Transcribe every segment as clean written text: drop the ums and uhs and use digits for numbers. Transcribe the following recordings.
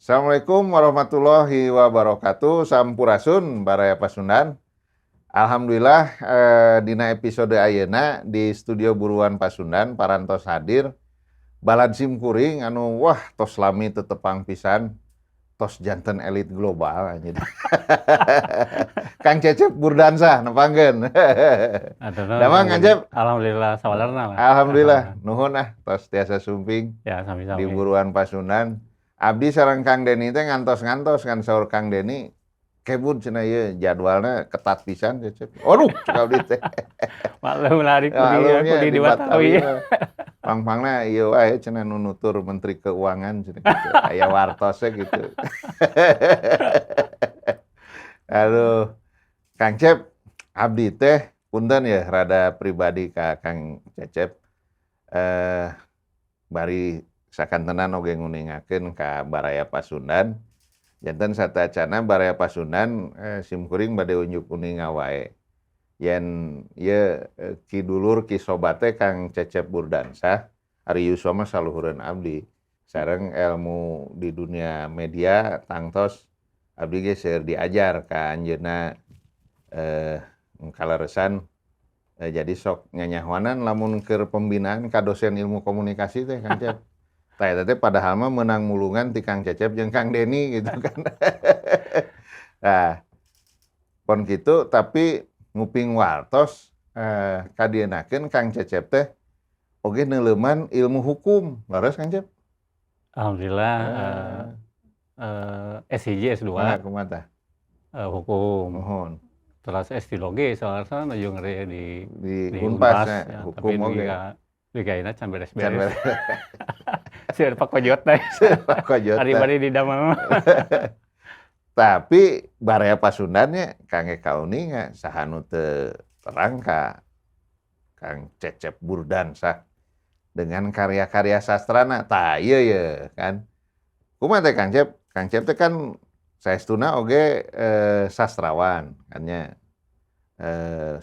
Assalamualaikum warahmatullahi wabarakatuh. Sampurasun, Baraya Pasundan. Alhamdulillah, dina episode ayeuna di studio Buruan Pasundan parantos hadir balad simkuring anu wah, tos lami teu tepang pisan, tos janten elit global anjir. Kang Cecep Burdansyah nepangkeun. Damang, Kang Cep? Alhamdulillah, sawalerna lah. Alhamdulillah, nuhun ah tos tiasa sumping Ya, sami-sami. Di Buruan Pasundan. Abdi sareng Kang Deni teh ngantos-ngantos kan, saur Kang Deni, "Kebun," cenah, "ieu jadwalna ketat pisan, Cecep." Aduh, cek abdi teh. Maklum lah di Maklumnya di di Batawi. Batawi. Pang-pangna ieu wae cenah, nu nutur Menteri Keuangan cenah gitu. Aya wartosnya gitu. Aduh, Kang Cep, abdi teh punten ya, rada pribadi ka Kang Cecep. Bari sakantenan oge nguningakeun ka Baraya Pasundan. Janten sateuacanna Baraya Pasundan, simkuring bade unjuk uninga wae. Yen ieu ki dulur, ki sobat teh Kang Cecep Burdansyah, ari yuswa mah saluhureun abdi. Sareng ilmu di dunia media tangtos abdi ge seueur diajar ka anjeunna, kaleresan jadi sok nyanyahoanan lamun keur pembinaan ka dosen ilmu komunikasi teh, Kang Cep. Tah, eta teh padahal mah meunang mulungan ti Kang Cecep jeung Kang Deni gitu kan. Nah, pon kitu tapi nguping wartos kadienakeun Kang Cecep teh oge neuleuman ilmu hukum. Leres, Kang Cep? Alhamdulillah, S1 S2 Nah, kumaha tah? Hukum. Muhun. Terus S3 oge soalna nuju ngere di Di di Unpas Unpas ya, ya, hukum tapi oge. Dugi ayeuna can Can beres-beres. Beres. Seueur pakojot teh. Pakojot Ari teh. Bari di damel mah. Tapi Baraya Pasundan nya kangge kauninga saha nu teu terang ka Kang Cecep Burdansyah dengan karya-karya sastrana. Tah, ieu ye kan. Kumaha teh, Kang Cep? Kang Cep teh kan saestuna oge sastrawan kan nya.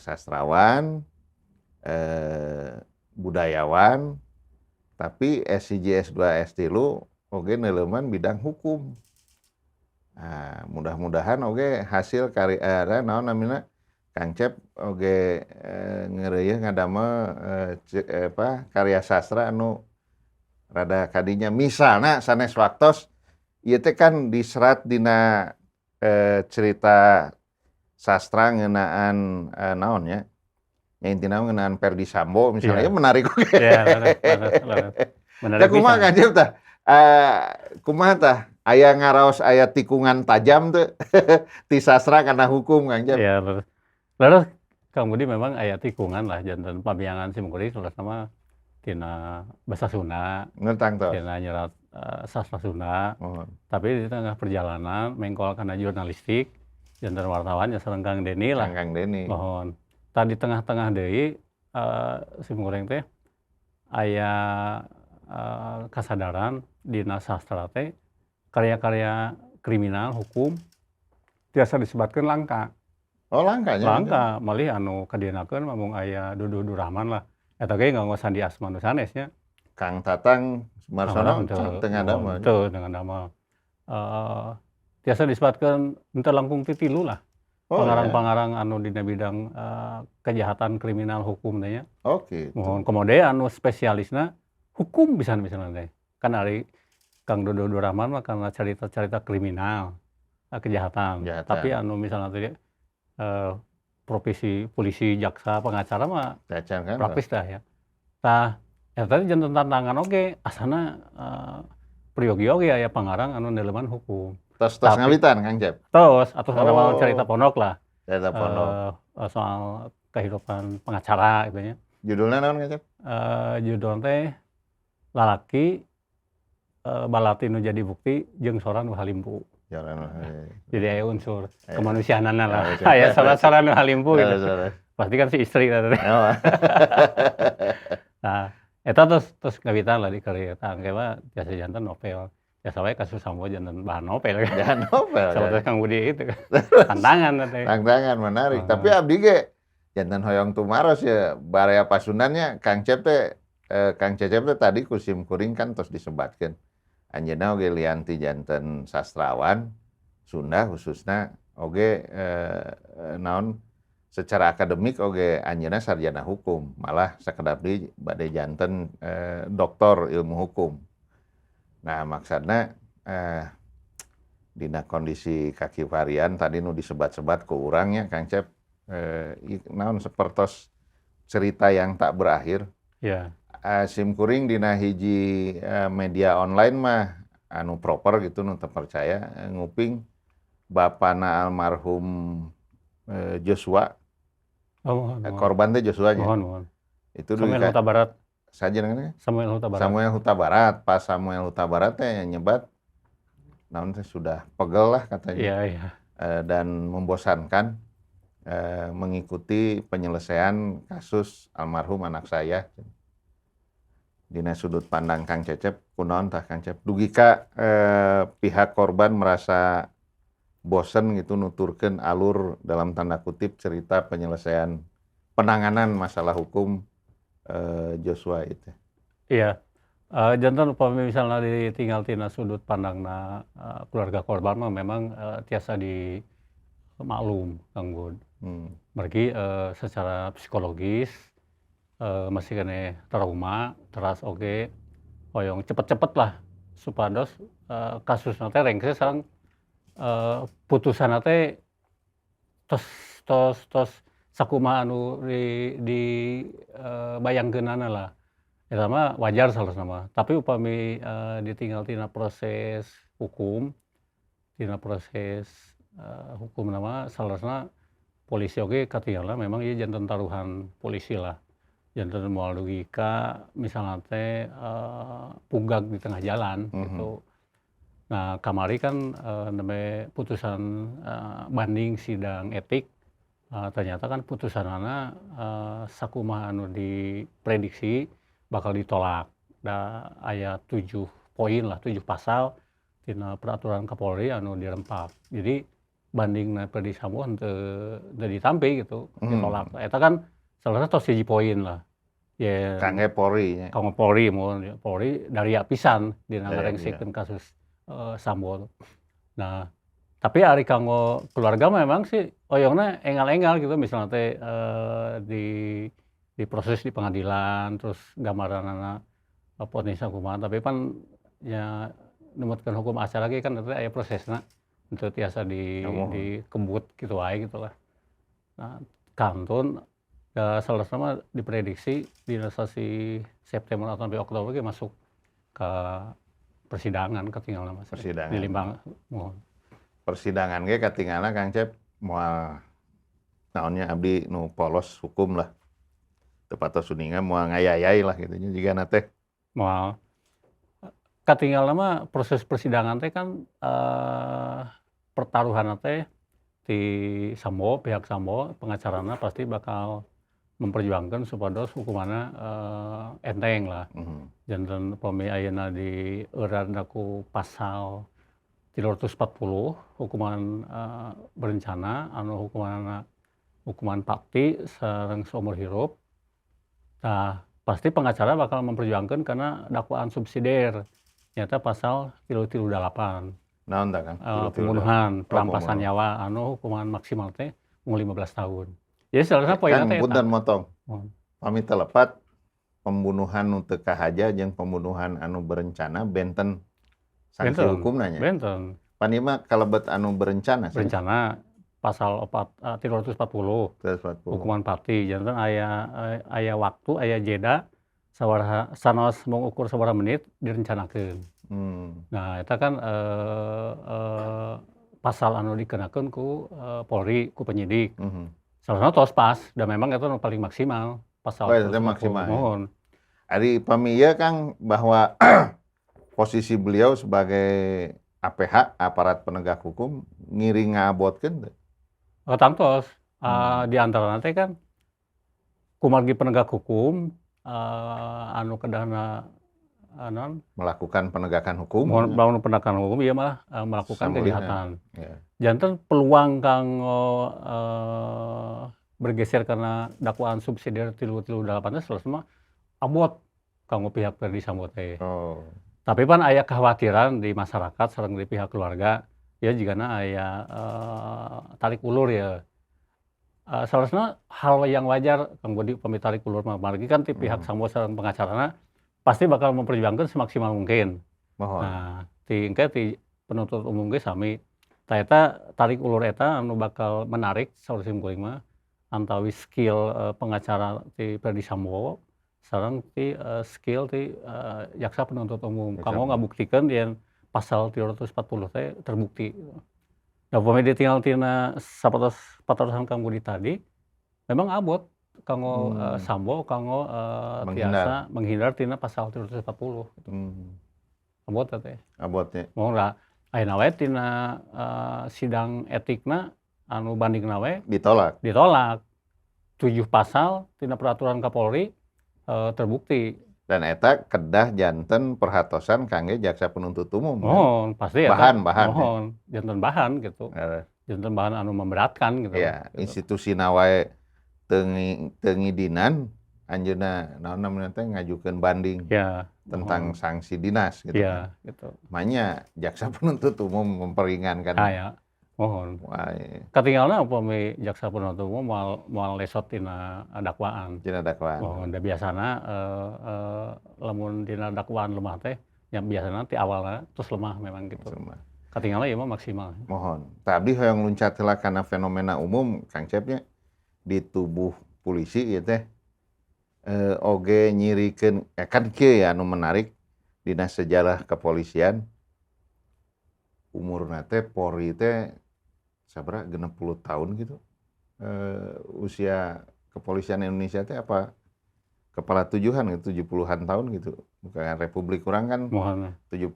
Sastrawan, budayawan, tapi S1, S2, S3 oge neuleuman bidang hukum. Nah, mudah-mudahan oge hasil karya naon namina, Kang Cep oge ngeureuyeun ngadamel apa, karya sastra anu rada kadinya. Misalna sanes waktos ieu teh kan diserat dina cerita sastra ngeunaan naon nya, nya intina ngeunaan Ferdy Sambo misalnya, ya menarik oge. Iya, leres leres leres. Menarik Tah, kumaha pisan. Kang Cep tah? Kumaha tah? Aya ngaraos, aya tikungan tajam teu ti sastra kana hukum, Kang Cep? Iya, leres. Leres, Kang Budi, memang aya tikungan lah, janten pamiangan simkuring saleresna mah tina basa Sunda, Ngertang tos. Tina nyerat sastra Sunda. Muhun. Tapi di tengah perjalanan mengkol kana jurnalistik, janten wartawan ya sareng Kang Deni lah. Kang Deni. Muhun. Tah, di tengah-tengah deui simkuring teh aya kasadaran dina sastra teh karya-karya kriminal hukum tiasa disebatkeun langka. Oh, langka nya? Langka, malih anu kadienakeun mah mung aya Duduh Durahman lah. Eta ge nganggo sandi asma nu sanes nya. Kang Tatang Sumarsono Henteu, teu ngadamel. Henteu, teu ngadamel. Tiasa disebatkeun henteu langkung ti tilu lah. Oh, ya. Pangarang-pangarang anu dina bidang kejahatan kriminal hukum teh nya. Oh, gitu. Muhun, komo deui anu spesialisna hukum pisan misalna teh. Kan ari Kang Duduh Durahman mah karena cerita-cerita kriminal, kejahatan. Kejahatan. Tapi anu misalna teh profesi polisi, jaksa, pengacara mah Cacan kan? Praktis dah ya. Tah, eta teh janten tantangan oge, asana peryogi oge aya pangarang anu neuleuman hukum. Tos tos Tapi ngawitan, Kang Cep. Tos, atos ngadamel Oh. Cerita Pondok lah. Cerita Pondok. Soal kehidupan pengacara gitu nya. Judulnya naon, Kang Cep? Judul teh Lalaki Balati Nu Jadi Bukti jeung Sora Nu Halimpu. Jalan. Jadi aya unsur Aya. kemanusiaanana lah. Kemanusiaan. Aya sora-sora nu halimpu gitu. Leres. Pasti kan si istri eta teh. Oh. Nah, eta tos tos ngawitan lah di karya eta engke mah tiasa janten novel. Biasa wae kasus Sambo janten bahan novel kan. Jangan novel. Sapertos Kang Budi itu kan. Tantangan teh. Tantangan menarik. Heeh. Tapi abdi ge janten hoyong tumaros ya, Baraya Pasundan nya, Kang Cep teh, Kang Cecep teh tadi ku sim kuring kan tos disebatkeun. Anjeunna oge lian ti janten sastrawan Sunda khususna oge naon, secara akademik oge anjeunna sarjana hukum, malah sakedap deui bade janten doktor ilmu hukum. Nah, maksudna dina kondisi kakivarian tadi nu disebat-sebat ku urang nya, Kang Cep, naon, sapertos cerita yang tak berakhir. Sim kuring dina hiji media online mah anu proper gitu, nu terpercaya, nguping bapana almarhum Joshua. Oh, muhun, muhun. Korban teh Joshua nya. Muhun, muhun. Itu Samuel dugi ka Huta Barat. Saja namanya? Samuel Huta Barat. Samuel Huta Barat. Pas Samuel Huta Barat teh nyebat naon teh, sudah pegel lah katanya. Iya. Dan membosankan mengikuti penyelesaian kasus almarhum anak saya. Dina sudut pandang Kang Cecep, kunaon tah, Kang Cep? Dugi ka pihak korban merasa bosen gitu nuturkeun alur, dalam tanda kutip, cerita penyelesaian penanganan masalah hukum Joshua itu. Iya. Janten upami misalnya ditinggal tina sudut pandangna keluarga korban mah memang tiasa di maklum, Kang Bud. Mergi secara psikologis masih keneh trauma, teras oge hoyong cepet-cepet lah supados kasusna teh rengse sareng putusanna teh tos tos tos sakumaha anu di bayangkeunana lah. Eta mah wajar saleresna mah. Tapi upami ditinggal tina proses hukum, tina proses hukumna mah saleresna polisi oge katinggalna memang ieu janten taruhan polisi lah. Janten moal dugi ka misalna teh pugag di tengah jalan gitu. Nah, kamari kan nembe putusan banding sidang etik, ternyata kan putusanana sakumaha anu diprediksi bakal ditolak. Da aya 7 poin lah, 7 pasal tina peraturan Kapolri anu dirempak. Jadi bandingna Ferdy Sambo henteu teu ditampi gitu, ditolak. Eta kan saleresna tos hiji poin lah. Yen Kangge Polri nya. Kanggo Polri, muhun Polri daria pisan dina Daria. Ngarengsekeun kasus Sambo. Nah, tapi ari kanggo keluarga mah memang sih hoyongna enggal-enggal gitu, misalna teh diproses di pengadilan terus gambaranana vonisna kumaha, tapi pan nya numutkeun hukum acara ge kan eta aya prosesna, henteu tiasa di Muhun. dikebut kitu wae gitu lah. Nah, kantun da saleresna mah diprediksi dina sasih September atau sampai Oktober ge masuk ka persidangan katinggalna mah. Persidangan. Dilimbang, muhun. Persidangan ge katinggalna, Kang Cep, moal naonnya, abdi nu polos hukum lah. Teu patos uninga, moal ngayayai lah gitu nya jigana teh. Moal. Katinggalna mah proses persidangan teh kan pertaruhanna teh ti Sambo, pihak Sambo, pengacarana pasti bakal memperjuangkan supados hukumanna enteng lah. Janten upami ayeuna dieuranna ku pasal 340 hukuman berencana anu hukumanna hukuman pati sareng seumur hirup. Tah, pasti pengacara bakal memperjuangkan karena dakwaan subsidiar nyaeta pasal 338. Naon tah, Kang? 338. Pembunuhan, perampasan Oh, pembunuhan. Nyawa anu hukuman maksimal teh 15 tahun. Jadi saleresna poinna Kang, teh eta. Punten motong. Muhun. Pami teu lepat, pembunuhan nu teu kahaja jeung pembunuhan anu berencana benten sanksi Benten. hukumna nya? Benten. Pan ieu mah kalebet anu berencana sih. Berencana pasal opat 340. 340. Hukuman pati janten aya aya waktu, aya jeda sabaraha, sanaos mung ukur sabaraha menit direncanakeun. Nah, eta kan pasal anu dikenakeun ku Polri, ku penyidik. Saleresna tos pas dan memang eta nu paling maksimal pasal Oh, eta teh 340. maksimal ya. Muhun. Ari pami ieu, Kang, bahwa posisi beliau sebagai APH, aparat penegak hukum, ngiring ngabotkeun teu? Oh, tangtos. Di antarana teh kan kumargi penegak hukum anu kedahna naon, Melakukan penegakan hukum. Muhun, melakukan penegakan hukum ieu mah melakukan Samulina. Kejahatan. Ya. Janten peluang kanggo bergeser karena dakwaan subsidiar 338 teh saleresna mah abot kanggo pihak Ferdy Sambo teh. Oh. Tapi pan aya kekhawatiran di masyarakat sareng di pihak keluarga ya jigana aya tarik ulur ya. Seharusnya hal yang wajar, Kang Budi, upami tarik ulur mah, margi kan ti pihak Sambo sareng pengacarana pasti bakal memperjuangkan semaksimal mungkin. Nah, ti engke ti penuntut umum ge sami. Tah, eta tarik ulur eta anu bakal menarik saur sim kuring mah antawis skill pengacara ti Ferdy Sambo sareng ti skill ti jaksa penuntut umum kanggo ngabuktikeun yen pasal 340 teh terbukti. Da upami ditinggal tina sapertos patarosan Kang Budi tadi, memang abot kanggo Sambo kanggo Menghindar. Tiasa menghindar tina pasal 340 gitu. Abot teh. Abot nya. Moal da ayeuna we tina sidang etikna anu bandingna we Ditolak. Ditolak. 7 pasal tina peraturan Kapolri terbukti. Dan eta kedah janten perhatosan kangge jaksa penuntut umum, kan? Muhun, pasti eta. Bahan, bahan, ya. Muhun, janten bahan gitu. Janten bahan anu memberatkan gitu. Iya, Gitu. Institusina wae teu ngidinan anjeunna naon namanya teh ngajukeun banding tentang sanksi dinas gitu kan. Gitu. Makanya jaksa penuntut umum memperingankan. Ah, ya. Muhun. Wah, iya. Katinggalna upami jaksa penuntut umum moal moal lesot tina dakwaan. Tina dakwaan. Muhun, da biasana lamun dina dakwaan lemah teh ya biasana ti awalna terus lemah memang gitu. Lemah. Katinggalna ieu mah maksimal. Muhun. Tah, abdi hoyong luncat heula kana fenomena umum, Kang Cep nya, di tubuh polisi ieu teh oge nyirikeun kan kieu ya, anu menarik dina sejarah kepolisian umurna teh Polri teh sabaraha, 60 tahun gitu, usia kepolisian Indonesia teh apa kepala tujuhan gitu, 70-an tahun gitu, bukan republik kurang kan. Muhun. 70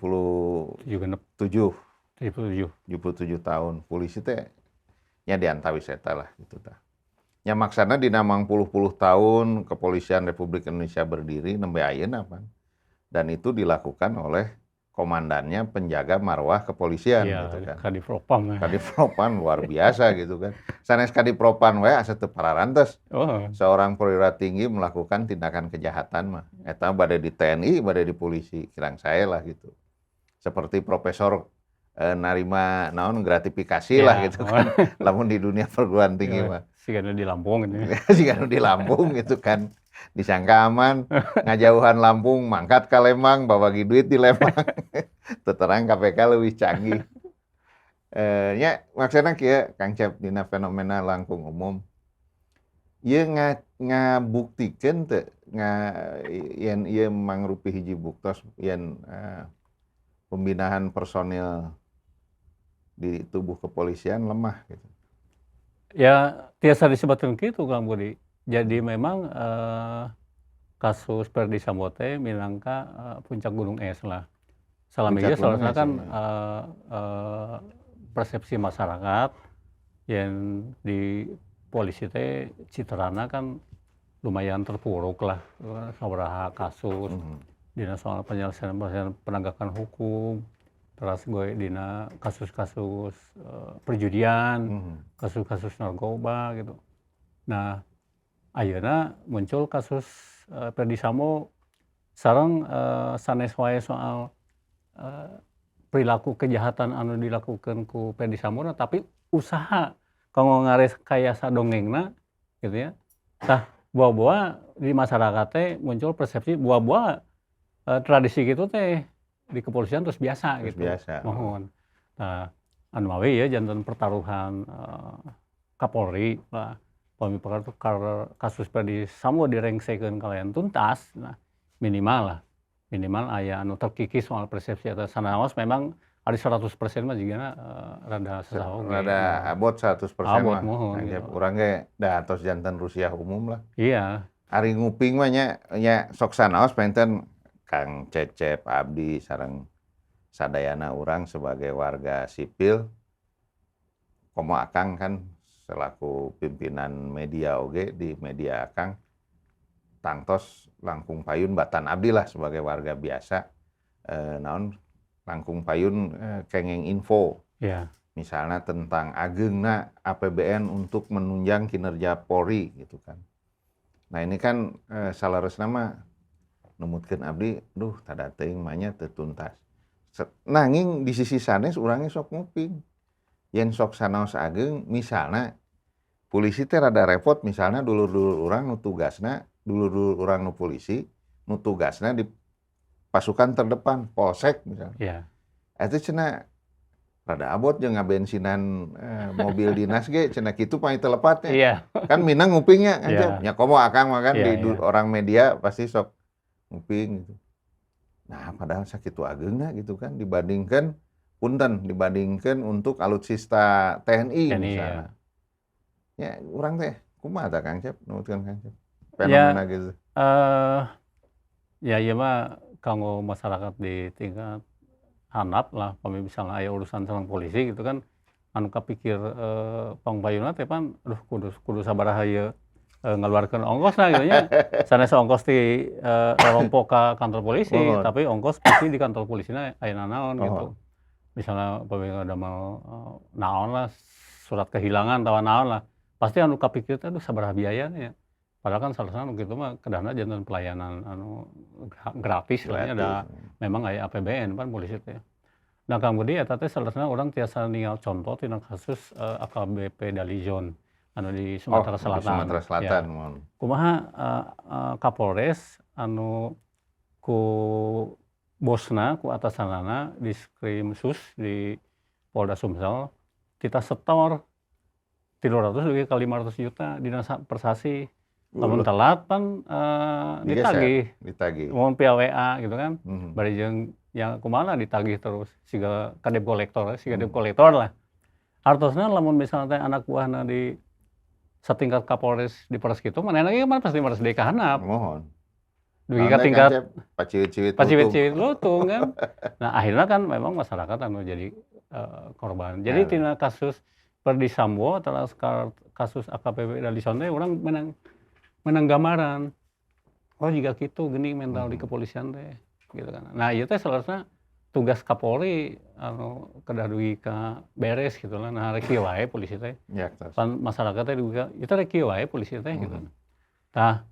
Tujuh genep. Tujuh. 77. 77 tahun polisi teh nya, di antawis eta lah gitu tah nya. Maksana dina mangpuluh-puluh tahun kepolisian Republik Indonesia berdiri nembe ayeuna pan, dan itu dilakukan oleh komandannya penjaga marwah kepolisian gitu kan. Kadiv Propam ya. Kadiv Propam luar biasa gitu kan. Sanes Kadiv Propam we asa teu pararantes. Seorang perwira tinggi melakukan tindakan kejahatan mah eta bade di TNI, bade di polisi, kirang saya lah gitu. Seperti profesor narima naon gratifikasi lah gitu kan. Lamun di dunia perguruan tinggi mah. Sigana di Lampung gitu. Sigana di Lampung gitu kan. Disangka aman, ngajauhan Lampung, mangkat ke Lembang, babagi duit di Lembang. Terang KPK lebih canggih. Nya maksudnya kieu, Kang Cep, dina fenomena langkung umum. Ieu ngabuktikeun teu nga yen ieu mangrupi hiji buktos yen pembinaan personil di tubuh kepolisian lemah gitu? Ya, tiasa disebutkan gitu, Kang Budi. Jadi memang kasus Ferdy Sambo teh minangka puncak gunung es lah. Salami Puncak ge gunung soalnya es, kan ya. Persepsi masyarakat yang di polisi teh citrana kan lumayan terpuruk lah, sabaraha kasus dina soal penyelesaian penyelesaian penegakan hukum, terus gue dina kasus-kasus perjudian, kasus-kasus narkoba gitu. Nah, ayeuna muncul kasus Ferdy Sambo sareng sanes wae soal perilaku kejahatan anu dilakukan ku Ferdy Sambo, tapi usaha kanggo ngarekayasa dongengna gitu ya. Tah, buah-buah di masyarakat teh muncul persepsi buah-buah tradisi gitu teh di kepolisian terus biasa Terus gitu. biasa. Muhun. Nah, anu mawi ya janten pertaruhan Kapolri lah. Pami perkara kasus Ferdy Sambo direngsekeun kalayan tuntas, nah minimal lah, minimal aya anu terkikis soal persepsi atau sanaos memang ari 100% mah jigana rada susah oge. Rada abot 100% Abot, mah. Muhun, Nah, gitu. urang ge da tos janten rusiah umum lah. Iya. Ari nguping mah nya nya sok sanaos penten Kang Cecep, abdi sareng sadayana urang sebagai warga sipil, komo Akang kan selaku pimpinan media oge, di media Akang tangtos langkung payun batan abdi lah sebagai warga biasa, naon langkung payun kenging info misalnya tentang agengna APBN untuk menunjang kinerja Polri gitu kan. Nah, ini kan saleresna mah Numutkeun abdi, duh, tada teuing mah nya, teu tuntas. Nanging di sisi sanes urangnya sok nguping. Yen sok sanaos ageng, misalna polisi teh rada repot, misalnya dulur-dulur urang nu tugasna, dulur-dulur urang nu polisi, nu tugasna di pasukan terdepan, polsek misalnya. Eta cenah rada abot jeung ngabensinan mobil dinas ge cenah, kitu pang teu lepatnya. Kan minang ngupingnya kan, Cep. Nya komo akang mah kan di orang media pasti sok nguping gitu. Nah, padahal sakitu ageungna gitu kan dibandingkan, punten, dibandingkan untuk alutsista TNI, TNI, misalnya. Ya, urang teh kumaha tah, Kang Cep, numutkeun Kang Cep? Ya, Fenomena gitu. Ya ieu mah kanggo masyarakat di tingkat handap lah, pami misalnya aya urusan sareng polisi gitu kan, anu kapikir pangpayuna teh pan, aduh, kudu kudu sabaraha ieu ngaluarkeun ongkosna gitu nya. Sanes ongkos ti rorompok ka kantor polisi, tapi ongkos pasti di kantor polisina aya nanaon gitu. Misalnya upami ngadamel naon lah, surat kehilangan atawa naon lah, pasti anu kapikir teh, aduh, sabaraha biayana ya. Padahal kan saleresna nu kitu mah kedahna janten pelayanan anu gratis lah nya, da memang aya APBN pan polisi teh. Nah, Kang Budi, eta teh saleresna urang tiasa ningal contoh tina kasus AKBP Dali Zon anu di Sumatera Oh, di Selatan. Sumatera Selatan, Ya. Mohon. Kumaha Kapolres anu ku bosna, ku atasanana di Krimsus di Polda Sumsel titah setor 300 dugi ka 500 juta dina per sasih. Lamun telat pan Digeser, ditagih. Ditagih. Mun via WA gitu kan. Bari jeung yang kumaha ditagih terus siga ka debt collector, siga debt collector lah. Artosna lamun misalnya teh anak buahna di satingkat Kapolres diperes kitu, manehna ge mah pasti meres deui ka handap. Mohon. Dugi ka tingkat paciwit-ciwit. Paciwit-ciwit lutung kan. Nah, akhirnya kan memang masyarakat anu jadi korban. Jadi tina kasus Ferdy Sambo teras kasus AKBP Dali Zon teh urang menang menang gambaran. Oh, jiga kitu geuning mental di kepolisian teh gitu kan. Nah, ieu teh saleresna tugas Kapolri anu kedah dugi ka beres gitu lah. Nah, rek kieu wae polisi teh. Ya, tos. Pan masyarakat teh juga itu rek kieu wae polisi teh gitu. Tah,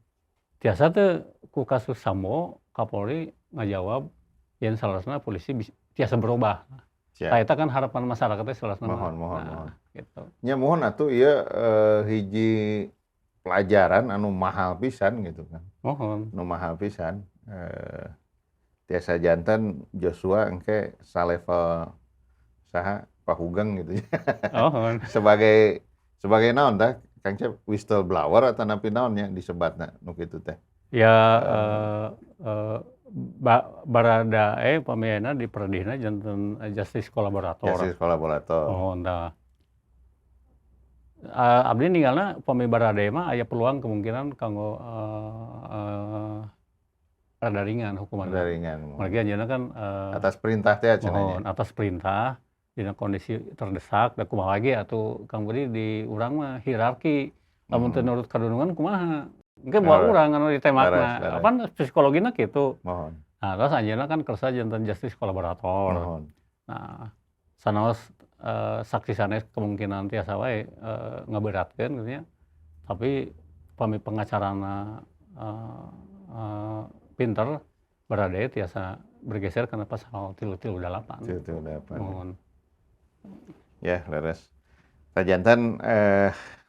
tiasa teu ku kasus Sambo Kapolri ngajawab yen saleresna polisi tiasa berubah. Siap. Tah, eta kan harapan masyarakat teh saleresna mah. Mohon, mohon, Nah, mohon. Gitu. Nya mohon atuh ieu hiji pelajaran anu mahal pisan gitu kan. Mohon. Nu mahal pisan. Tiasa janten Joshua engke salevel saha, Pak Hugeng gitu. Mohon. Sebagai sebagai naon tah, Kang Cep, whistleblower atau napi naon nya disebatna nu kitu teh? Ya, Bharada E pamiena diperedihna janten justice kolaborator. Justice kolaborator. Mohon tah. Abdi ninggalna pami Bharada E mah aya peluang kemungkinan kanggo rada ringan hukumanna. Rada ringan. Margi anjeunna kan atas perintah teh cenah nya. Mohon, atas perintah dina kondisi terdesak, da kumaha lagi atuh, Kang Budi, di urang mah hierarki, lamun teu nurut kadunungan kumaha, engke moal urang anu ditembakna. Leres, leres. Pan psikologina kitu. Mohon. Nah, terus anjeunna kan kersa janten justice kolaborator. Mohon. Nah, sanaos saksi sanes kemungkinan tiasa wae ngaberatkeun gitu nya. Tapi pami pengacarana pinter, Bharada E tiasa bergeser karena pasal 338. 338. Mohon. Ya, leres. Tah, janten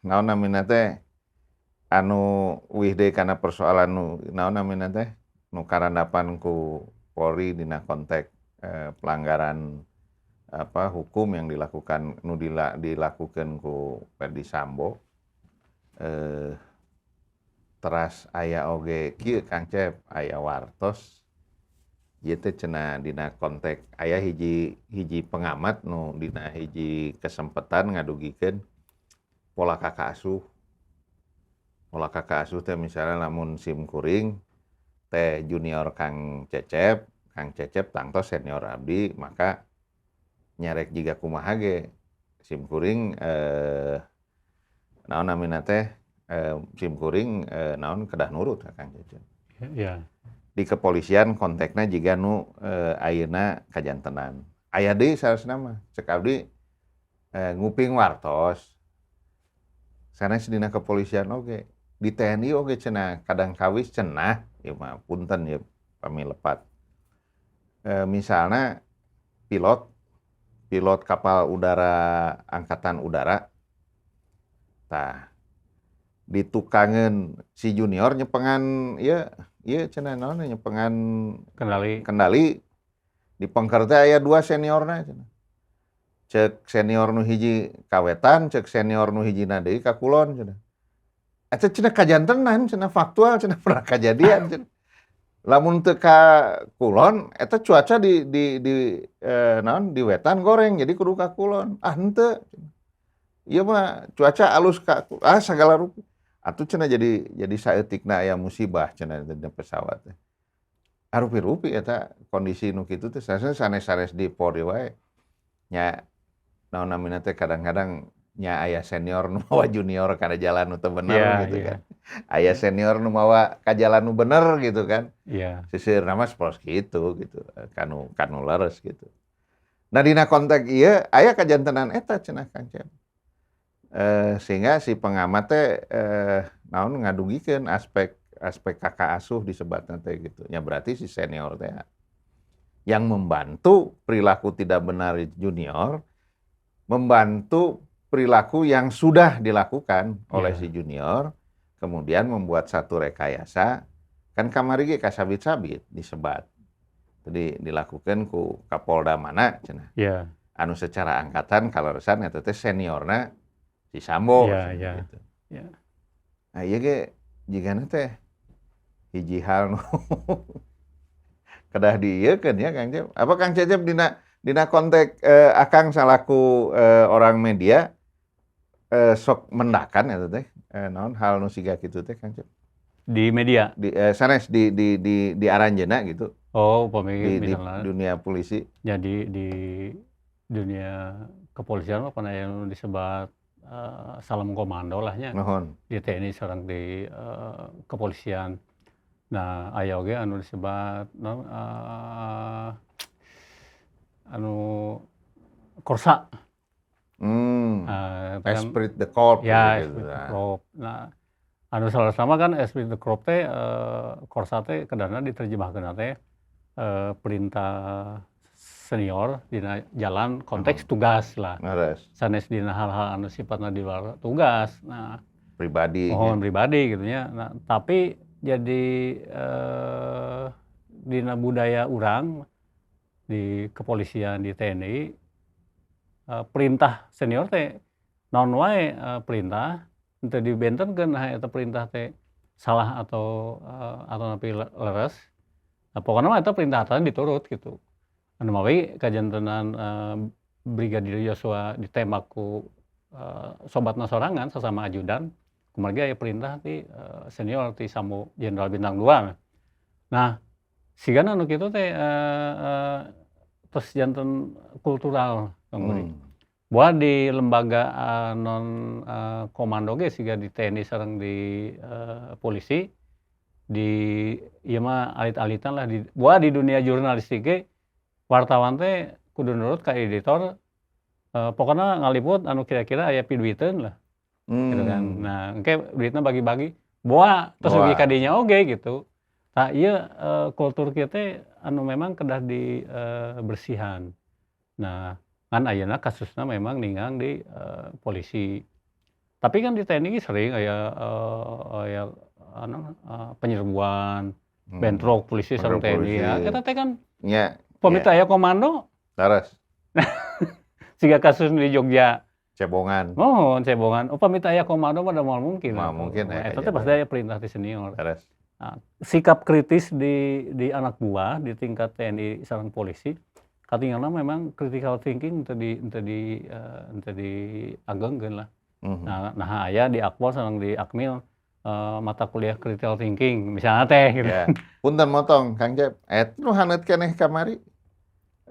naon namina teh, anu uih deui kana persoalan nu naon namina teh, nu karandapan ku Polri dina konteks pelanggaran apa hukum yang dilakukan, nu dilakukan ku Ferdy Sambo, teras aya oge kieu, Kang Cep, aya wartos ieu teh cenah dina konteks aya hiji hiji pengamat nu dina hiji kesempatan ngadugikeun pola kakak asuh. Pola kakak asuh teh misalnya lamun sim kuring teh junior Kang Cecep, Kang Cecep tangtos senior abdi, maka nyarek jiga kumaha ge sim kuring naon namina teh, sim kuring naon kedah nurut ka Kang Cecep. Di kepolisian konteksna jiga nu ayeuna kajantenan. Aya deui sanesna mah cek abdi nguping wartos sanes dina kepolisian oge, di TNI oge cenah kadang kawis cenah, ieu mah punten ya. Pami lepat. Misalnya pilot pilot kapal udara angkatan udara, tah, ditukangeun si junior nyepengan ieu ieu cenah, naon, nyepengan kendali. Kendali. Di pengker teh aya dua seniorna cenah. Cek senior nu hiji ka wetan, cek senior nu hijina deui ka kulon cenah. Eta cenah kajantenan cenah, faktual cenah, pernah kajadian cenah. Lamun teu ka kulon eta cuaca di naon, di wetan goreng, jadi kudu ka kulon. Ah, henteu. Ieu mah cuaca alus ka ah sagala rupi. Atuh cenah jadi saeutikna aya musibah cenah dina pesawat teh. Arupi-rupi eta kondisi nu kitu teh sanes-sanes di Polri wae. Nya naon namina teh, kadang-kadang nya aya senior nu mawa junior kana jalan nu teu bener gitu kan. Aya senior nu mawa ka jalan nu bener gitu kan. Seuseurna mah sapertos kitu gitu, kanu leres gitu. Nah, dina konteks ieu aya kajantenan eta cenah, Kang Cep. Sehingga si pengamat teh naon, ngadugikeun aspek aspek kakak asuh disebatna teh gitu. Ya berarti si senior teh yang membantu perilaku tidak benar junior, membantu perilaku yang sudah dilakukan oleh si junior, kemudian membuat satu rekayasa, kan kamari ge kasabit-sabit disebat. Jadi dilakukan ku Kapolda mana cenah. Anu secara angkatan kaleresan eta teh seniorna si Sambo cenah gitu. Nah, ieu ge jigana teh hiji hal nu kedah diieukeun ya, Kang Cep. Apa Kang Cecep dina dina konteks Akang salaku orang media sok mendakan eta teh naon, hal nu siga kitu teh, Kang Cep? Di media? Di sanes di aranjeuna gitu. Oh, upami Di misalnya dunia polisi. Jadi di dunia kepolisian mah pernah yang disebut salam komando lah nya. Di TNI sareng di kepolisian. Nah, aya oge anu disebut naon, anu Korsa. Itu kan Esprit de corps ya, gitu. Esprit de Nah. corps. Nah, anu sama kan esprit de corps teh, Korsa teh kedahna diterjemahkeun teh perintah senior dina jalan konteks tugas lah. Sanes dina hal-hal anu sifatna di luar tugas. Nah, pribadi. Mohon pribadi gitu nya. Nah, tapi jadi dina budaya urang di kepolisian, di TNI, perintah senior teh naon wae, perintah henteu dibentenkeun nah eta perintah teh salah atau nepi leres. Nah, pokokna mah eta perintah atasan diturut gitu. Anu mawi kajantenan Brigadir Yosua ditembak ku sobatna sorangan sasama ajudan, kumargi aya perintah ti senior, ti Sambo Jenderal Bintang 2. Nah, sigana nu kitu teh tos janten kultural, Kang Budi. Boa di lembaga non komando ge, siga di TNI sareng di polisi, di ieu mah alit-alitan lah, di boa di dunia jurnalistik ge wartawan teh kudu nurut ka editor, pokona ngaliput anu kira-kira aya piduiteun lah gitu kan. Nah, engke duitna bagi-bagi, boa tos dugi ka dinya oge gitu. Tah, ieu kultur kieu teh anu memang kedah di bersihan. Nah, kan ayeuna kasusna memang ninggang di polisi. Tapi kan di TNI ge sering aya aya anu penyerbuan, bentrok polisi sareng Bentrok TNI ya. Polisi. Eta teh kan upami teu aya komando siga kasus di Jogja. Cebongan. Muhun, cebongan. Upami teu aya komando mah da moal mungkin Moal atuh. Mungkin aya Eta teh pasti kajadian. Aya perintah ti senior. Nah, sikap kritis di anak buah di tingkat TNI sareng polisi katinggalna memang critical thinking henteu diagengkeun lah. Nah, naha aya di Akpol sareng di Akmil mata kuliah critical thinking misalnya teh gitu. Ya. Punten motong, Kang Cep. Eta nu haneut keneh kamari.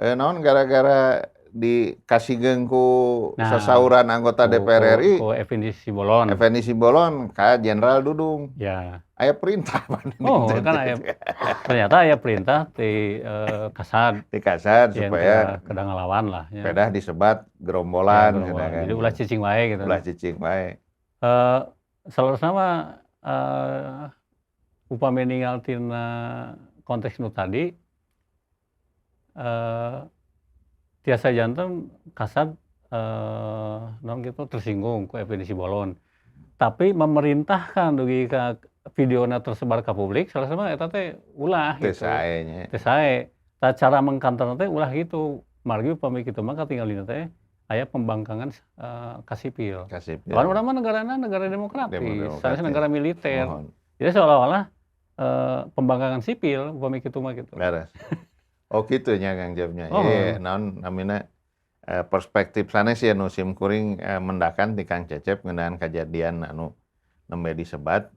Naon, gara-gara dikasigeung ku Nah, sasauran anggota DPR RI. Ku Effendi Simbolon. Effendi Simbolon ka Jenderal Dudung. Aya perintah mana Oh, gitu. kan aya, ternyata aya perintah ti Kasad. Di Kasad Yen supaya kedah ngalawan lah ya. Pedah disebat gerombolan, Ya, gerombolan. cenah kan. Jadi ulah cicing wae gitu. Ulah cicing wae. Saleresna mah upami ningal tina Konteks nu tadi tiasa janten kasad naon gitu, tersinggung ku Effendi Simbolon. Tapi memerintahkan dugi ka videona tersebar ke publik, salah mah eta teh ulah Teu gitu. Sae nya. Teu sae. Tah, cara mengkanterna teh ulah gitu. Margi upami kitu mah katingalina teh aya pembangkangan ka sipil. Ka sipil. Kan urang mah negarana negara demokratis, Demokratis. Sanes negara militer. Muhun. Jadi seolah-olah pembangkangan sipil upami kitu mah gitu. Leres. Oh, kitu nya, Kang Cep, nya. Oh. Iya, naon namina, perspektif sanes ya nu sim kuring mendakan ti Kang Cecep ngeunaan kejadian anu nembe disebat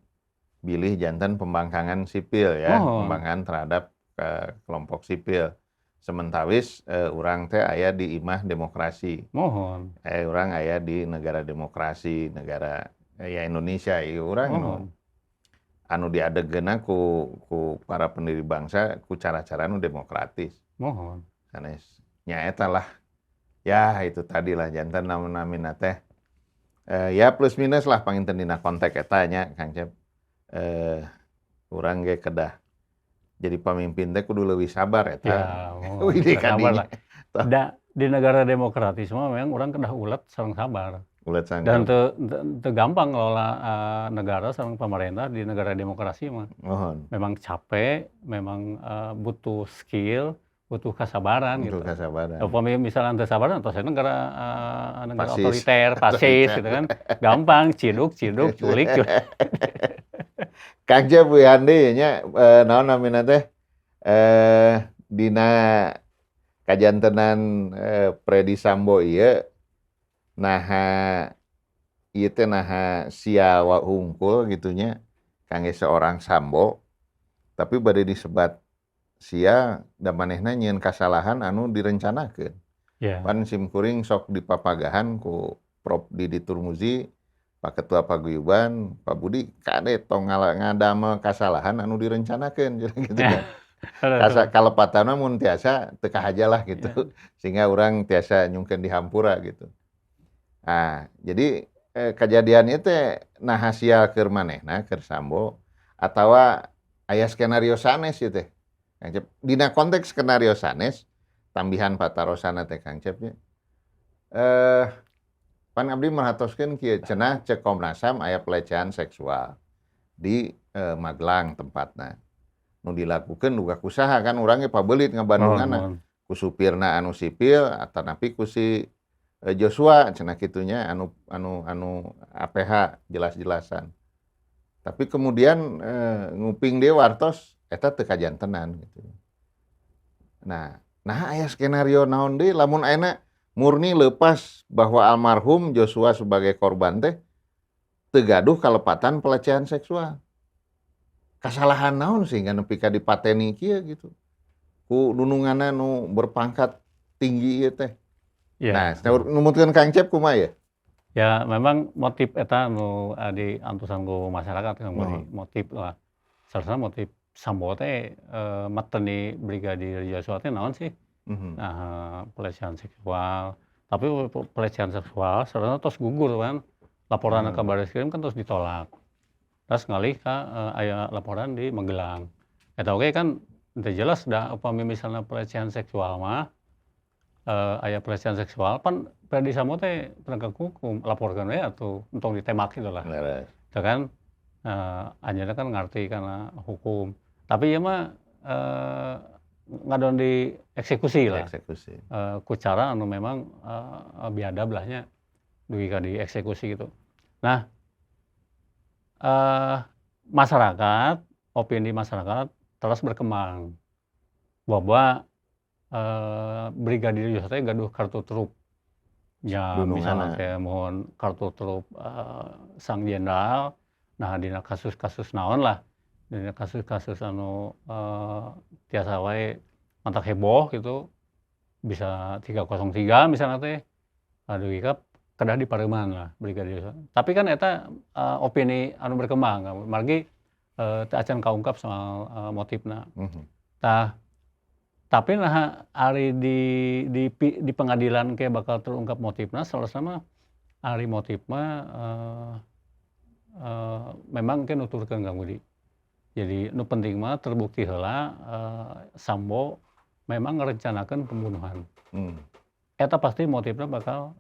bilih janten pembangkangan sipil ya, Oh. pembangkangan terhadap kelompok sipil. Sementawis urang teh aya di imah demokrasi. Muhun. Urang aya di negara demokrasi, negara ya Indonesia ieu urang nu anu diadegeuna ku para pendiri bangsa ku cara-cara nu demokratis. Muhun. Sanes nya eta lah. Ya, itu tadi lah, janten namina teh ya plus minus lah panginten dina konteks eta nya, Kang Cep. Urang ge kedah jadi pamimpin teh kudu leuwih sabar eta. Ya, muhun. Wih, Sabar kadinya. Lah. Da, di negara demokratis mah memang urang kedah ulet sareng sabar. Ulet sareng Dan teu gampang ngelola negara sareng pemerintah di negara demokrasi mah. Muhun. Memang capek, memang butuh skill, butuh kesabaran Butuh gitu. Kesabaran. Upami misalnya teu sabaran, atau saya negara negara Fasis. Otoriter, fasis gitu kan. Gampang, ciduk, ciduk, culik, culik. Kang Cep Wihandi nya, naon namina teh, dina kajantenan Ferdy Sambo ieu, naha ieu teh, naha sia hungkul gitu nya kangge seorang Sambo, tapi bade disebat sia da manehna nyieun kasalahan anu direncanakeun. Pan sim kuring sok dipapagahan ku Prof Didi Turmuzi, Pak Ketua Paguyuban, Pak Budi, kade tong ngadamel kasalahan anu direncanakeun gitu kan. Kasa kalepatanna mun tiasa teu kahaja lah gitu. Sehingga urang tiasa nyungkeun dihampura gitu. Nah, jadi kejadian ieu teh naha sial keur manehna, keur Sambo, atawa aya skenario sanes ieu teh, Kang Cep? Dina konteks skenario sanes, tambihan patarosanna teh, Kang Cep nya. Pan abdi merhatoskeun kieu, cenah cek Komnas HAM aya pelecehan seksual di Magelang tempatna. Nu dilakukeun duga ku saha, kan urang ge pabeulit ngabandunganna. Muhun. Ku supirna anu sipil atanapi ku si Joshua cenah kitu nya, anu anu anu APH jelas-jelasan. Tapi kemudian nguping deui wartos eta teu kajantenan gitu. Nah, nah aya skenario naon deui lamun ayeuna murni lepas bahwa almarhum Joshua sebagai korban teh teu gaduh kalepatan pelecehan seksual. Kasalahan naon sehingga nepi ka dipateni kieu gitu ku dununganna nu berpangkat tinggi ieu teh? Ya. Nah, numutkeun Kang Cep kumaha ya? Ya, memang motif eta nu diantosan ku masyarakat, Kang Budi. Motif lah. Seharusnya motif Sambo teh mateni Brigadir Joshua teh naon sih? Nah, pelecehan seksual. Tapi pelecehan seksual sebenarnya tos gugur kan. Laporan ke Bareskrim kan terus ditolak. Terus ngalih ka aya laporan di Magelang. Eta oge kan teu jelas da upami misalnya pelecehan seksual mah, aya pelecehan seksual pan Ferdy Sambo teh penegak hukum, laporkeun we atuh, entong ditembak gitu lah. Itu kan anjeunna kan ngarti kana hukum. Tapi ieu mah ngadon dieksekusi lah. Eksekusi. Ku cara anu memang biadab lah nya, dugi ka dieksekusi gitu. Nah, masyarakat, opini masyarakat terus berkembang bahwa Brigadir Yosua teh gaduh kartu truf. Ya, misalnya Dununganna. Teh mohon kartu truf sang jenderal, nah dina kasus-kasus naon lah, dina kasus-kasus anu tiasa wae matak heboh gitu, bisa 303 misalnya teh, dugi ka kedah dipareuman lah Brigadir Yosua. Tapi kan eta opini anu berkembang, margi teu acan kaungkap soal motifna. Tah, tapi nah ari di pengadilan ke bakal terungkap motifna, saleresna mah ari motif mah memang ke nuturkeun, Kang Budi. Jadi nu penting mah terbukti heula Sambo memang ngarencanakeun pembunuhan. Eta pasti motifnya bakal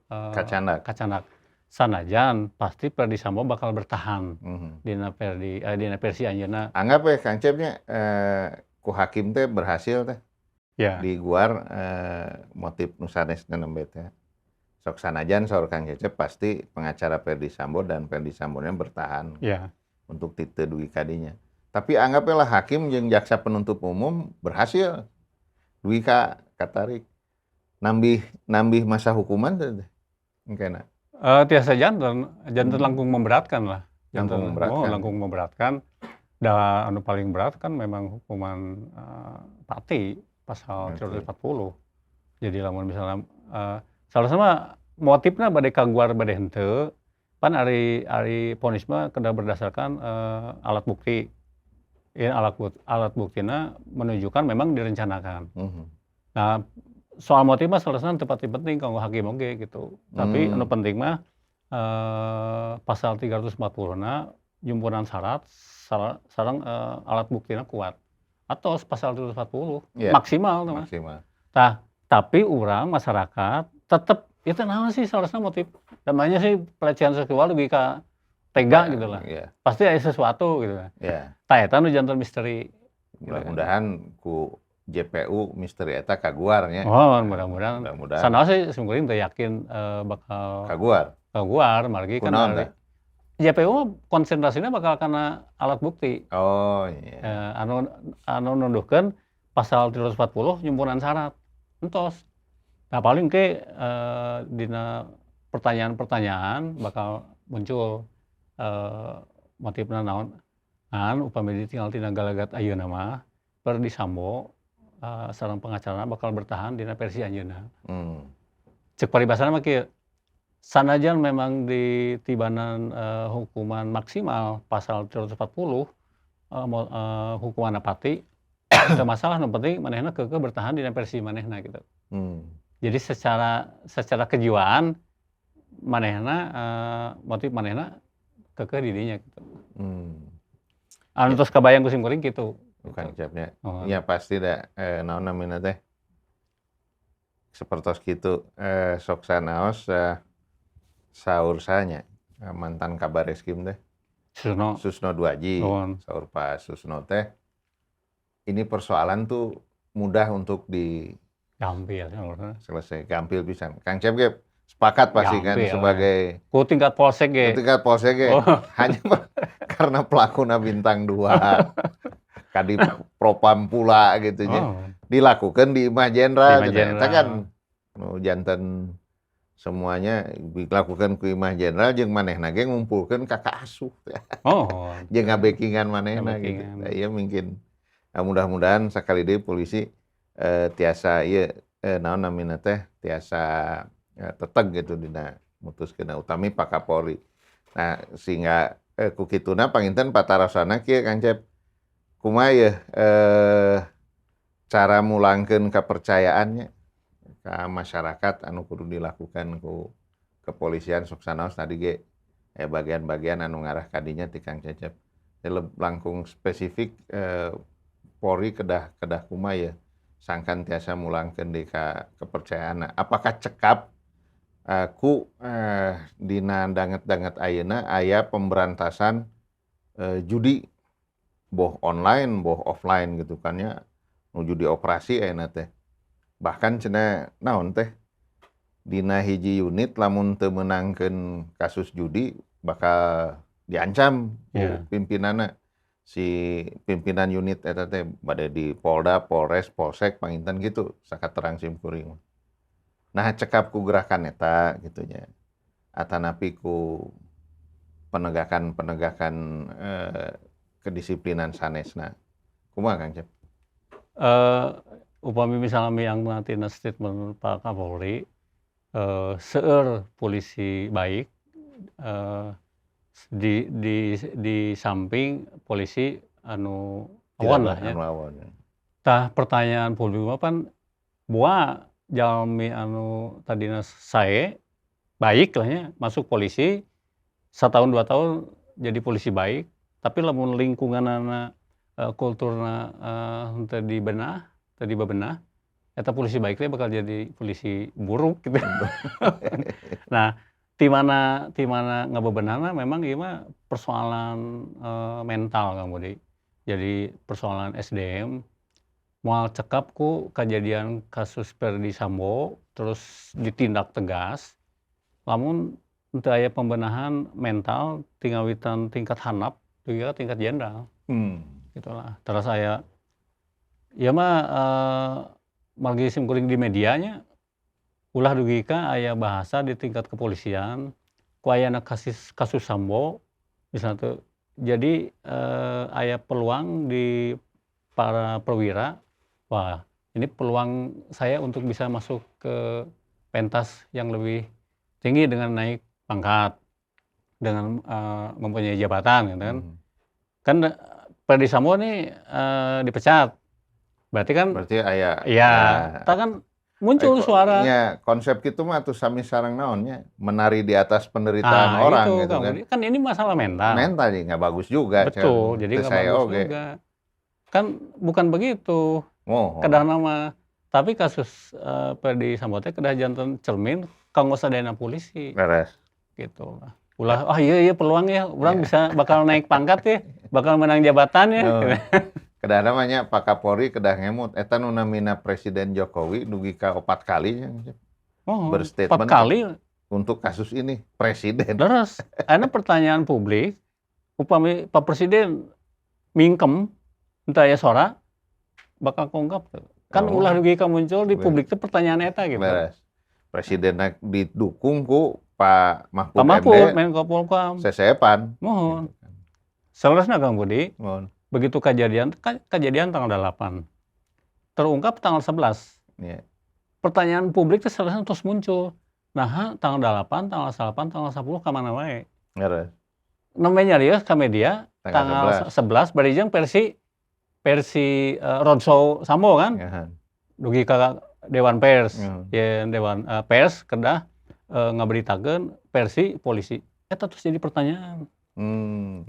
Kacandak. Kacandak. Sanajan pasti Ferdy Sambo bakal bertahan dina versi anjeunna. Anggap ya Kang Cep nya ku hakim teh berhasil teh diguar motif nu sanesna nembe teh. Sok sanajan saur Kang Cecep pasti pengacara Ferdy Sambo dan Ferdy Sambonya bertahan untuk teu dugi ka dinya. Tapi anggaplah hakim jeung jaksa penuntut umum berhasil dugi ka katarik. Nambih nambih masa hukuman teh engkena? Tiasa janten, janten langkung memberatkan lah. Langkung Janten, memberatkan. Oh, langkung memberatkan. Da anu paling berat kan memang hukuman pati pasal 340. Jadi lamun misalnya salah mah motifna bade kaguar bade henteu, pan ari ari vonis mah kedah berdasarkan alat bukti. Ya, alat buktina menunjukkan memang direncanakan. Nah, soal motif mah saleresna teu pati penting kanggo hakim oge gitu. Tapi anu penting mah pasal 340 na jumpunan syarat sareng alat buktina kuat. Atau pasal 340 maksimal tuh mah. Maksimal. Tah, tapi urang masyarakat tetep itu naon sih saleresna motif namanya sih pelecehan seksual lebih ka tega gitu lah. Pasti ada sesuatu gitu lah. Tah, eta nu janten misteri. Mudah-mudahan ku JPU misteri eta kaguar nya. Oh, mudah-mudahan. Mudah-mudahan. Sanaos sih simkuring teu yakin bakal kaguar. Kaguar, margi kan Kunaon ari tah? JPU mah konsentrasinya bakal kana alat bukti. Oh, iya. Anu anu nuduhkeun pasal 340 nyumpunan syarat. Entos. Nah, paling ke dina pertanyaan-pertanyaan bakal muncul motifna naon. Ngan upami ditinggal tina galagat ayeuna mah Ferdy Sambo sareng pengacarana bakal bertahan dina versi anjeunna. Cek paribasana mah kieu, sanajan memang ditibanan hukuman maksimal pasal 340 hukuman pati teu masalah, nu penting manehna keukeuh bertahan dina versi manehna gitu. Jadi secara secara kejiwaan manehna motif manehna keukeuh di dinya gitu. Anu tos kabayang ku simkuring kitu. Bukan siapnya. Oh. Ya pasti da naon namina teh sapertos kitu sok sanaos saur sanya mantan Kabareskrim teh? Susno. Susno Duadji. Oh. Saur Pak Susno teh, ini persoalan tuh mudah untuk di Gampil ya. Selesai, gampil pisan. Kang Cep ge sepakat pasti kan Gampil, sebagai ku tingkat polsek ge. Tingkat polsek ge. Oh. Hanya karena pelakuna bintang 2 Kadiv Propam pula gitu nya. Oh. Dilakukan di Imah Jenderal. Di Imah Cenah. Eta Jenderal. kan nu janten semuanya dilakukan ku Imah Jenderal jeung manehna ge ngumpulkeun kakak asuh. Oh. Jeung ngabekingan manehna gitu. Ngabekingan. Nah, iya mungkin. Nah, mudah-mudahan sakali deui polisi tiasa ieu naon namina teh tiasa teteg gitu dina mutuskeun utami Pak Kapolri. Nah, sehingga ku kituna panginten patarosana kieu Kang Cep. Kumaha yeuh cara mulangkeun kepercayaannya ka masyarakat anu kudu dilakukan ku kepolisian sok sanaos tadi ge bagian-bagian anu ngarah ka dinya ti Kang Cecep. Langkung spesifik Polri kedah kedah kumaha ya sangkan tiasa mulangkeun deui ka kepercayaan. Apakah cekap ku dina danget-danget ayeuna aya pemberantasan judi boh online boh offline gitu kan ya, nuju dioperasi ayeuna teh, bahkan cenah naon teh dina hiji unit lamun teu meunangkeun kasus judi bakal diancam ku pimpinanna, si pimpinan unit eta teh, bade di Polda, Polres, Polsek panginten gitu sakaterang simkuring. Nah, cekap ku gerakan eta gitu nya atanapi ku penegakan-penegakan kedisiplinan sanesna, kumaha Kang Cep? Upami misalnya miang tina statement Pak Kapolri, seueur polisi baik di samping polisi anu awon lah nya. Anu awon, ya. Tah, pertanyaan publik mah pan boa jalmi anu tadina sae baik lah nya masuk polisi setahun 2 tahun jadi polisi baik. Tapi lamun lingkunganana, kulturna henteu dibenah, teu dibebenah, eta polisi baik teh bakal jadi polisi buruk gitu. Nah, ti mana ngabebenahna memang ieu mah persoalan mental, Kang Budi. Jadi persoalan SDM moal cekap ku kajadian kasus Ferdy Sambo terus ditindak tegas, lamun teu aya pembenahan mental ti ngawitan tingkat handap dugi ka tingkat jenderal. Gitulah. Terus aya ieu mah margi simkuring di media nya, ulah dugi ka aya bahasa di tingkat kepolisian ku ayana kasus kasus Sambo misalna teh, jadi aya peluang di para perwira, wah, ini peluang saya untuk bisa masuk ke pentas yang lebih tinggi dengan naik pangkat, dengan mempunyai jabatan gitu kan. Kan Ferdy Sambo nih dipecat, berarti kan Berarti aya iya, eta kan muncul suara. Nya, konsep kitu mah atuh sami sareng naon nya, menari di atas penderitaan Nah, orang itu, gitu Kang kan. Budi. Kan ini masalah mental. Mental jadi nggak bagus juga. Betul, jadi teu nggak saya bagus oge. Juga. Kan bukan begitu. Mohon. Kedah nama, tapi kasus Ferdy Sambo teh kedah janten cermin kanggo sadayana polisi. Gitu lah. Ulah, "Ah, iya iya, peluang ya, urang bisa bakal naik pangkat ya, bakal menang jabatan ya." Oh. Kedah namanya Pak Kapolri kedah ngemut eta nu namina Presiden Jokowi dugi ka 4 kali nya Oh, berstatement 4 kali. Untuk kasus ini presiden. Terus, ada pertanyaan publik, upami Pak Presiden mingkem, entah ya sora, bakal kongkap tuh. Kan ulah dugi ka muncul di publik itu pertanyaan eta gitu. Beres. Presiden didukung ku Pak Mahfud, Pak Mahfud, MD, Menko Polhukam. sesepan. Mohon. Gitu kan. Saleresna, Kang Budi, Mohon. Begitu kejadian, kejadian tanggal 8. Terungkap tanggal 11. Pertanyaan publik itu saleresna terus muncul. Nah, tanggal 8, tanggal 8, tanggal 10 ka mana wae? Leres. Nembe nyarios ka media tanggal tanggal 11 bari jeung versi versi roadshow Sambo kan. Dugi ka Dewan Pers. Yen Dewan Pers kedah ngaberitakeun versi polisi. Eta terus jadi pertanyaan.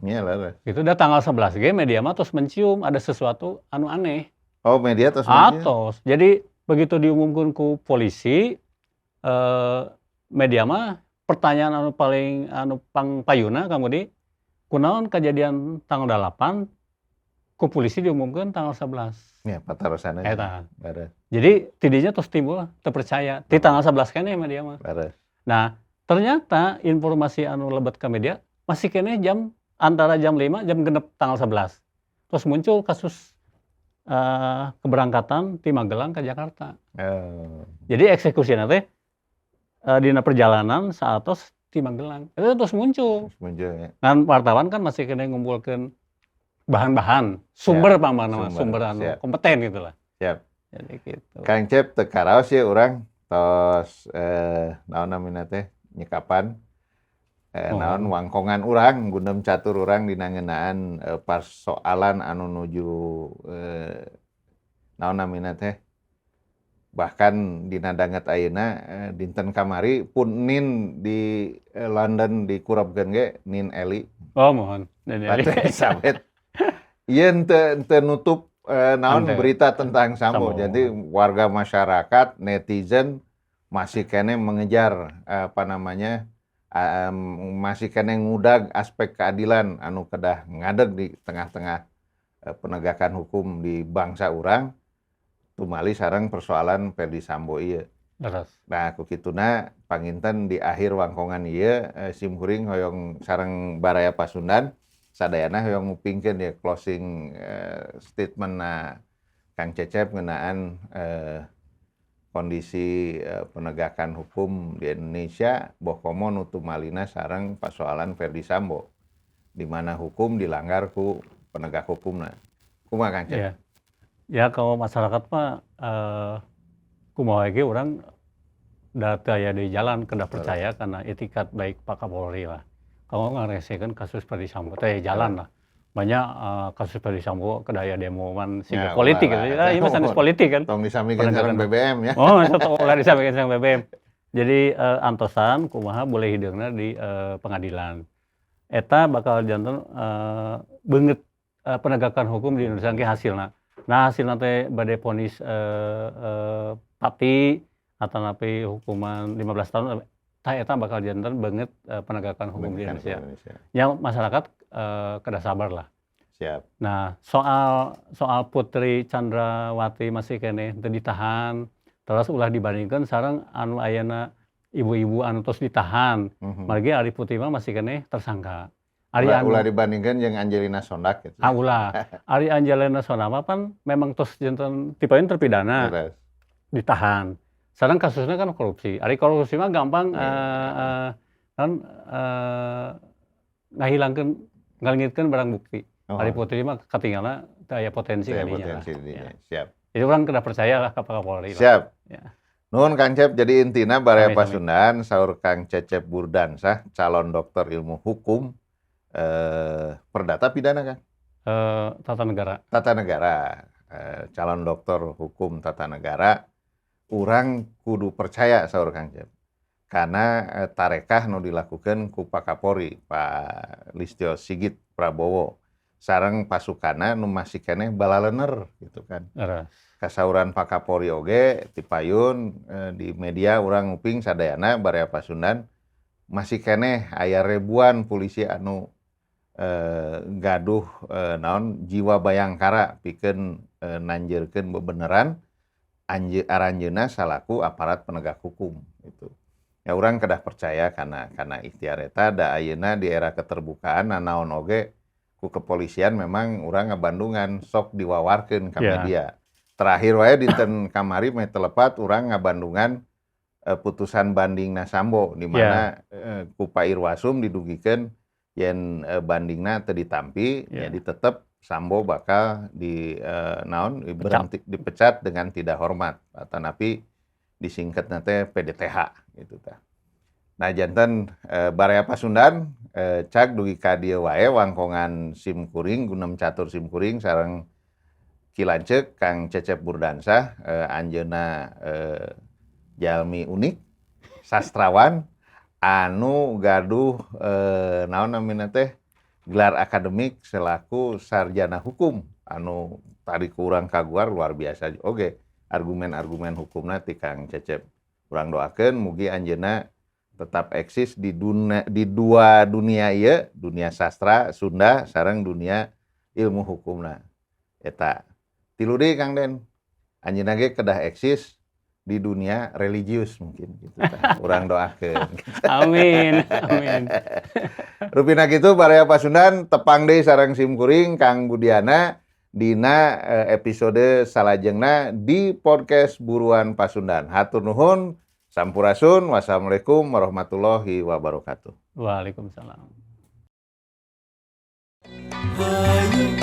Iya leres. Gitu dah, tanggal 11 ge media mah terus mencium ada sesuatu anu aneh. Oh, media terus mencium? Atos. Jadi begitu diumumkan ku polisi, media mah pertanyaan anu paling anu pangpayuna, Kang Budi, kunaon kejadian tanggal 8 ku polisi diumumkan tanggal 11? Ya, patarosanna. Eta. Leres. Jadi tidinya terus timbul terpercaya di tanggal 11 keneh media mah. Nah, ternyata informasi anu lebet ke media masih keneh jam antara jam 5 jam 6 tanggal 11. Terus muncul kasus keberangkatan di Magelang ke Jakarta. Jadi eksekusi nanti dina perjalanan saatos di Magelang. Itu terus muncul. Terus muncul ya. Dan wartawan kan masih keneh ngumpulkan bahan-bahan, sumber pamana mah, sumber, sumber anu kompeten gitu lah. Jadi gitu. Kang Cep, teu karaos ya urang tos naon namina teh nyekapan naon wangkongan urang, gundem catur urang dina ngeunaan persoalan anu nuju naon namina teh, bahkan dina danget ayeuna dinten kamari pun Nin di London dikurepkeun ge, Nin Eli. Oh, mohon. Nin Eli. Ratu Elizabeth. Ieu henteu nutup naon Henteu. Berita tentang Sambo. Sambo. Jadi warga masyarakat, netizen masih keneh mengejar apa namanya, masih keneh ngudag aspek keadilan anu kedah ngadeg di tengah-tengah penegakan hukum di bangsa urang, tumali sareng persoalan Ferdy Sambo ieu. Nah, ku kituna panginten di akhir wangkongan ieu simkuring hoyong sareng Baraya Pasundan sadayana hoyong ngupingkeun ya closing statement na Kang Cecep ngeunaan kondisi penegakan hukum di Indonesia, boh komo nu tumalina sareng persoalan Ferdy Sambo di mana hukum dilanggar ku penegak hukumna. Kumaha, Kang Cep? Iya. Ya, kalau masyarakat mah kumaha ge urang da teu aya di jalan kedah percaya karena itikad baik Pak Kapolri lah. Kalau ngaresekeun kasus Ferdy Sambo teh jalan lah. Banyak kasus Ferdy Sambo kedah aya demo man siga Ya, politik ulah gitu. lah. Ya, ieu mah sanes politik kan. Tong disamikeun sareng Penegakan BBM ya. Oh, ulah disamikeun sareng BBM. Jadi antosan kumaha boleh hideungna di pengadilan. Eta bakal janten beungeut penegakan hukum di Indonesia ge hasilna. Nah, hasilna teh bade vonis pati atanapi hukuman 15 tahun, tah eta bakal janten beungeut penegakan hukum di Penegakan Indonesia. hukum Indonesia. Ya, masyarakat kedah sabar lah. Siap. Nah, soal soal Putri Chandrawati masih keneh teu ditahan, terus ulah dibandingkan sareng anu ayeuna ibu-ibu anu tos ditahan. Margi ari Putri mah masih keneh tersangka. Ari Ulah, anu ulah dibandingkan jeung Angelina Sondakh gitu. Ah, ulah. Ari Angelina Sondakh mah pan memang tos janten tipain terpidana, ditahan. Sekarang kasusnya kan korupsi. Ari korupsi mah gampang kan ngahilangkeun, ngaleungitkeun barang bukti. Ari Putri mah katinggalna teu aya potensi Aya ka dinya lah. Potensi di dinya. Ya. Siap. Jadi urang kedah percaya lah ka Pak Kapolri lah. Siap. Ya. Nuhun, Kang Cep, jadi intina baraya Sami-sami. Pasundan, saur Kang Cecep Burdansyah, calon doktor ilmu hukum perdata pidana, Kang? Tata negara. Tata negara. Calon doktor hukum tata negara, urang kudu percaya saur Kang Cep. Karena tarekah nu dilakukan ku Pak Kapolri, Pak Listyo Sigit Prabowo, sareng pasukanna nu masih keneh balalener gitu kan. Leres. Kasauran Pak Kapolri oge tipayun di media urang nguping sadayana, baraya Pasundan, masih keneh aya ribuan polisi anu gaduh naon jiwa Bhayangkara pikeun nanjeurkeun bebeneran aranjeunna salaku aparat penegak hukum itu. Ya, urang kedah percaya karena ikhtiar eta da ayeuna di era keterbukaan nanaon oge ku kepolisian memang urang ngabandungan sok diwawarkeun ka media. Terakhir wae dinten kamari meh telepat urang ngabandungan putusan bandingna Sambo di mana ku Pak Irwasum didugikeun yen bandingna teu ditampi, jadi tetep Sambo bakal di naon berhenti, dipecat dengan tidak hormat atanapi disingkatna teh PDTH gitu tah. Nah, janten baraya Pasundan, cag dugi ka dieu wae wangkongan sim kuring, gunem catur sim kuring sareng Ki Lanceuk Kang Cecep Burdansyah, anjeunna jalmi unik, sastrawan anu gaduh naon namina teh gelar akademik selaku sarjana hukum anu tadi kurang kaguar luar biasa oge argumen-argumen hukumna ti Kang Cecep. Urang doakeun mugi anjeunna tetap eksis di dunia, di dua dunia ieu, dunia sastra Sunda sareng dunia ilmu hukumna. Eta. Tilu deui, Kang Den. Anjeunna ge kedah eksis di dunia religius mungkin gitu tah. Urang doakeun. Amin. Amin. Rupina kitu, baraya Pasundan, tepang deui sareng sim kuring Kang Budiana dina episode salajengna di podcast Buruan Pasundan. Hatur nuhun, sampurasun, wassalamualaikum warahmatullahi wabarakatuh. Waalaikumsalam. Hayu.